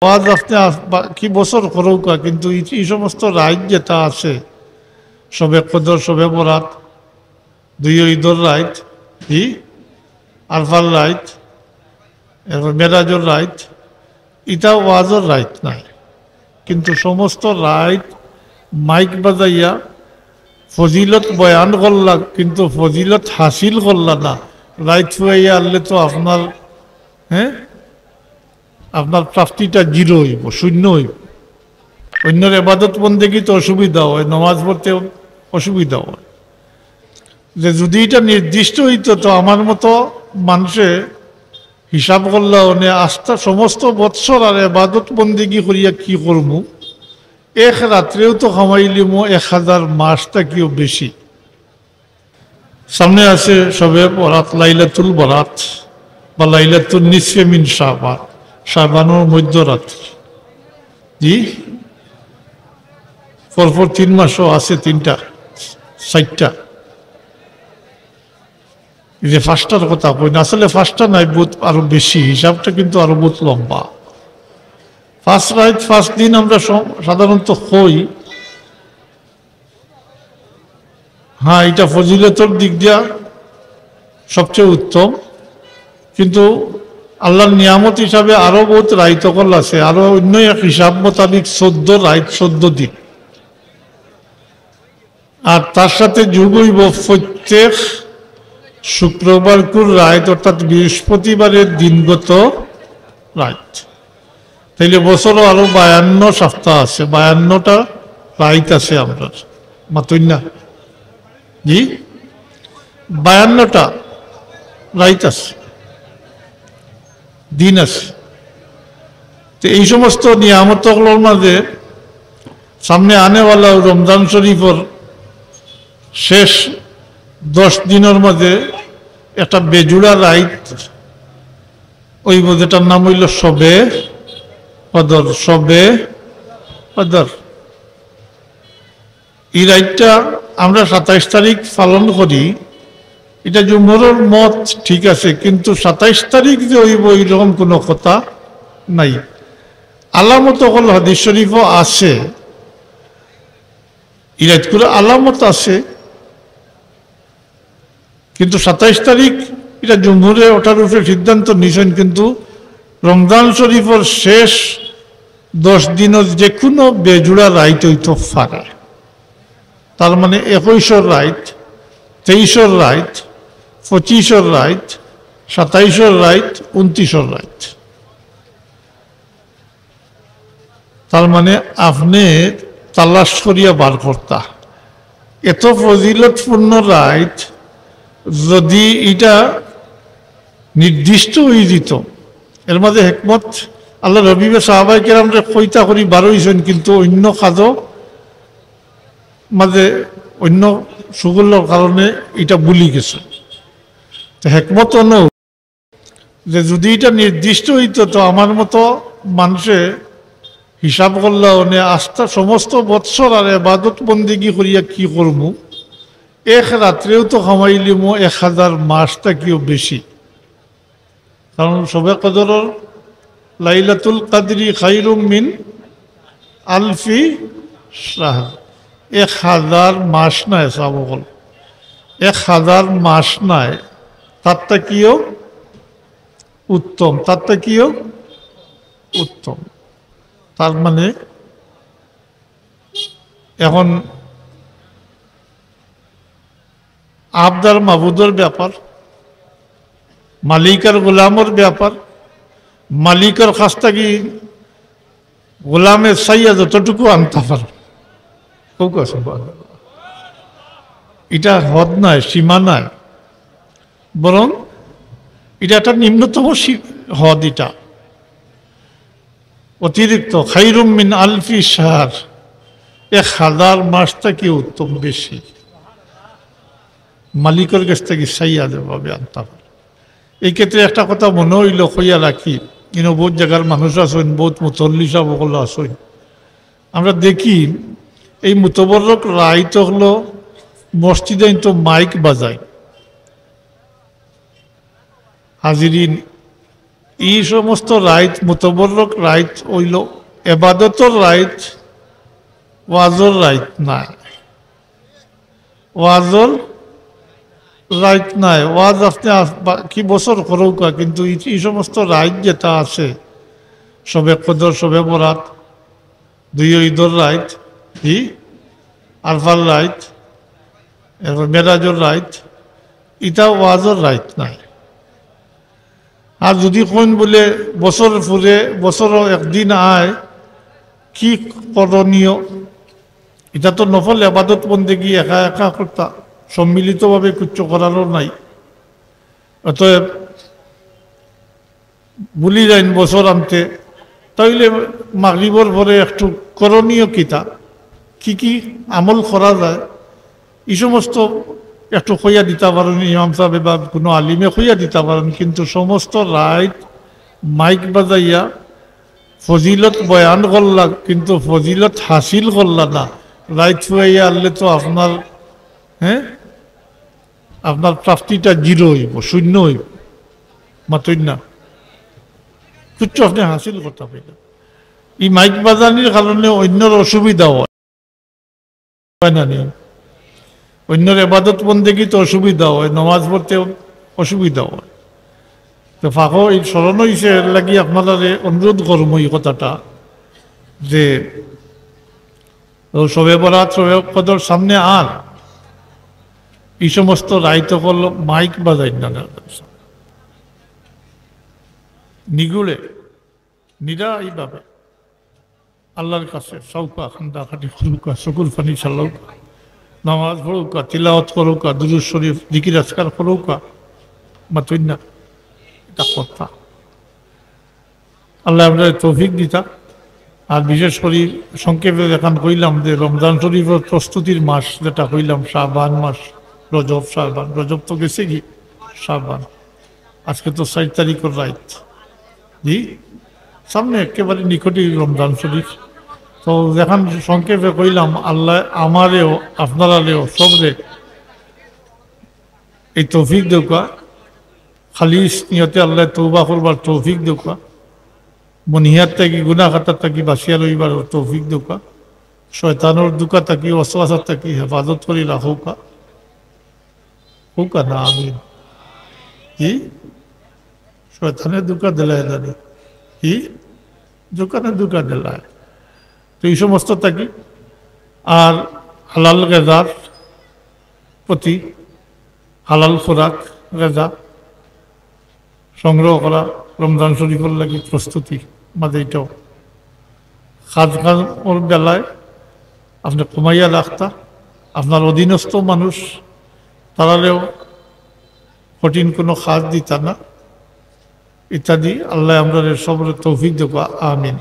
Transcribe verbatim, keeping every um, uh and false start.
ওয়াজ আপনে আস-, বাকি বছর করউক্কা, কিন্তু ই, ই সমস্ত রাইত যেটা আছে, শবে কদর, শবে বরাত, দুই ইদর রাইত, কি? আরফার রাইত, এরপর মেরাজর রাইত, ইটা ওয়াজর রাইত নায়। কিন্তু সমস্ত রাইত মাইক বাজাইয়া ফজিলত বয়ান করলা, কিন্তু ফজিলত হাসিল করলা না। রাইত ফুয়াইয়া আনলে তো আপনার, হ্যাঁ, আপনার প্রাপ্তিটা জিরো অইবো, শূন্য অইবো। অন্যর এবাদত বন্দেগীত অসুবিধা অয়, নমাজ পড়তে অসুবিধা অয়। যে যদি ইটা নির্দিষ্ট অইতো, তো আমার মতো মানষে হিসাব করলা অনে আস্তা সমস্ত বৎসর আর এবাদত বন্দেগী করিয়া কি করমু, এক রাত্রেউ তো কামাইলিমু এক হাজার মাস থাকিও বেশি। সামনে আছে শবে বরাত, লাইলাতুল বরাত বা লাইলাতুল নিসফে মিন শাবান, শাবানর মধ্যরাত্রি। জি, পরপর তিন মাসও আছে, তিনটা, চাইরটা। এই যে পাঁচটার কথা কই না, আসলে পাঁচটা নাই, বহুত আরো বেশি, হিসাবটা কিন্তু আরো বহুত লম্বা। পাঁচ রাইত, পাঁচ দিন আমরা সম-, সাধারণত কই। হ্যাঁ, ইটা ফজিলতর দিক দিয়া সবচেয়ে উত্তম, কিন্তু আল্লাহর নিয়ামত হিসাবে আরো বহুত রাইত অকল আছে, আরো অন্য এক হিসাব মোতাবিক চোদ্দ রাইত, চোদ্দ দিন। আর তার সাথে যোগ অইবো প্রত্যেক শুক্রবারকুর রাইত, অর্থাৎ বৃহস্পতিবারের দিনগত রাইত। তাইলে বছরও আরো বায়ান্ন সপ্তাহ আছে, বায়ান্নটা রাইত আছে আমরার। মাতইন না? জি, বায়ান্নটা রাইত আছে, দিন আছে। তো এই সমস্ত নিয়ামত অকলর মাঝে সামনে আনেওয়ালা রমজান শরীফর শেষ দশ দিনর মাঝে একটা বেজুড়া রাইত অইবো, যেটার নাম অইলো শবে কদর। শবে কদর। ই রাইতটা আমরা সাতাইশ তারিখ পালন করি, ইটা জুমহুরর মত ঠিক আছে, কিন্তু সাতাইশ তারিখ যে অইবো, এইরকম কোনো কথা নাই। আলামত অকল হাদিস শরীফও আছে, ই রাইতকুর আলামত আছে, কিন্তু সাতাইশ তারিখ ইটা জুমহুরে ওটার উপরে সিদ্ধান্ত নিছইন, কিন্তু রমজান শরীফর শেষ দশ দিনর যে কোনো বেজুড়া রাইত অইতো পারে। তার মানে একুইশর রাইত, তেইশর রাইত, পঁচিশর রাইত, সাতাইশর রাইত, ঊনত্রিশর রাইত। তার মানে আপনে তালাশ করিয়া বার করতা। এত ফজিলতপূর্ণ রাইত, যদি ইটা নির্দিষ্ট অই যিত, এর মাঝে হেকমত, আল্লাহর হাবিবে সাহাবায়ে কেরামরে কইতা করি বার অইছইন, কিন্তু অন্য কাজও মাঝে অন্য সুগুলোর কারণে ইটা ভুলি গেছে। তো হেকমত অনো যে যদি ইটা নির্দিষ্ট অইতো, তো আমার মতো মানষে হিসাব করলা অনে আস্তা সমস্ত বৎসর আর এবাদত বন্দেগী করিয়া কি করমু, এক রাত্রেউ তো কামাইলিমু এক হাজার মাস থাকিও বেশি। কারণ শবে কদরর লাইলাতুল কাদরি খাইরুম মিন আলফি শাহর, এক হাজার মাস নায়, সাব অকল, এক হাজার মাস নায়, তার থাকিও উত্তম, তার থাকিও উত্তম। তার মানে এখন আবদার মাবুদর ব্যাপার, মালিক আর গোলামর ব্যাপার, মালিকর কাছ থাকি গোলামে চাইয়া যতটুকু আনতা পারে, কউক্কা সুবহানাল্লাহ। ইটা হদ নায়, সীমা নায়, বরং ইটা একটা নিম্নতম সী-, হদ। ইটা অতিরিক্ত, খাইরুম মিন আলফি শাহর, এক হাজার মাস থাকি উত্তম বেশি, মালিকর গেছ থাকি চাইয়া যেভাবে আনতা পারে। এই ক্ষেত্রে একটা কথা মনো অইলো, কইয়া রাখি, ইনো বউত জাগার মানুষ আছইন, বউত মুতল্লি সাব অকল আছইন। আমরা দেখি, এই মুতবররক রাইত অকলো মসজিদে কিন্তু মাইক বাজায়, হাজিরিন, ই সমস্ত রাইত, মুতবররক রাইত অইল এবাদতর রাইত, ওয়াজর রাইত নায়। ওয়াজর রাইত নায়, ওয়াজ আপনে আস-, বা-, কি বছর করউক্কা, কিন্তু ই, ই সমস্ত রাইত যেটা আছে, শবে কদর, শবে বরাত, দুই ঈদর রাইত, ই আরফার রাইত, এরপর মেরাজর রাইত, ইটা ওয়াজর রাইত নায়। আর যদি কইন বুলে বছর ফুরে, বছরও একদিন আয়, কি করণীয়? ইটা তো নফল এবাদত বন্দেগি একা একা করতা, সম্মিলিতভাবে কিচ্ছু করারও নাই। অতএব ভুলি যাইন বছর আনতে, তাইলে মাগরিবর পরে একটু করণীয় কিতা, কি কি আমল করা যায়, ই সমস্ত একটু কইয়া দিতা পারইন ইমাম সাহেব বা কুনু আলিমে কইয়া দিতা পারইন। কিন্তু সমস্ত রাইত মাইক বাজাইয়া ফজিলত বয়ান করলা, কিন্তু ফজিলত হাসিল করলা না। রাইত ফুয়াইয়া আনলে তো আপনার, হ্যাঁ, আপনার প্রাপ্তিটা জিরো অইব, শূন্য অইব, মাতইন না, কিচ্ছু আপনে হাসিল করতা পারইন না। ই মাইক বাজানির কারণে অইন্যর অসুবিধা অয়, অয় না নি? অইন্যর এবাদত বন্দেগিত অসুবিধা অয়, নমাজ পড়তে অসুবিধা অয়। তো ফাঁকো ই স্মরণ অইছে, এর লাগি আপনারারে অনুরোধ করমু ই কথাটা, যে ও শবে বরাত, শবে কদর সামনে আর ই সমস্ত রাইত অকল মাইক বাজাইন না, নিগুড়ে, নিরা এইভাবে আল্লাহর কাছে চাউক্কা, কান্দা কাটি করউক্কা, চকুর পানি ছাড়উক্কা, নামাজ পড়উক্কা, তিলাওয়াত করউক্কা, দুরূদ শরীফ, জিকির আজকার করউক্কা, মাতইন না, ইটা কথা। আল্লাহ আমরারে তৌফিক দিতা। আর বিশেষ করি সংক্ষেপে যেখান কইলাম যে রমজান শরীফর প্রস্তুতির মাস, যেটা কইলাম শাবান মাস, রজব, শাবান, রজব তো গেছেগি, শাবান, আজকে তো চাইর তারিখর রাইত, জি, সামনে একেবারে নিকটই রমজান শরীফ। তো যেখান সংক্ষেপে কইলাম, আল্লাহ আমারেও, আপনারারেও, সবরে এই তৌফিক দেউক্কা, খালিস নিয়তে আল্লাহ তৌবা করবার তৌফিক দেউক্কা, মনিহাত থাকি, গুনাহ খাতা থাকি বাঁচিয়া রইবার তৌফিক দেউক্কা, শয়তানর ধুকা থাকি, ওয়াসওয়াসা থাকি হেফাজত করি রাখউক্কা। কউক্কা না আমিন। কি? শয়তানে ধুকা দিলায় জানি। কি? শয়তানে ধুকা দিলায়। তো ই সমস্ত থাকি আর হালাল গেজার প্রতি, হালাল খোরাক, গেজা সংগ্রহ করা, রমজান শরীফর লাগি প্রস্তুতি, মাঝে ইটাও কাজ কামর বেলায় আপনে কমাইয়া রাখতা, আপনার অধীনস্থ মানুষ তারারেও কঠিন কুনু কাজ দিতা না, ইত্যাদি। আল্লাহ আমরারে সবরে তৌফিক দেউক্কা, আমিন।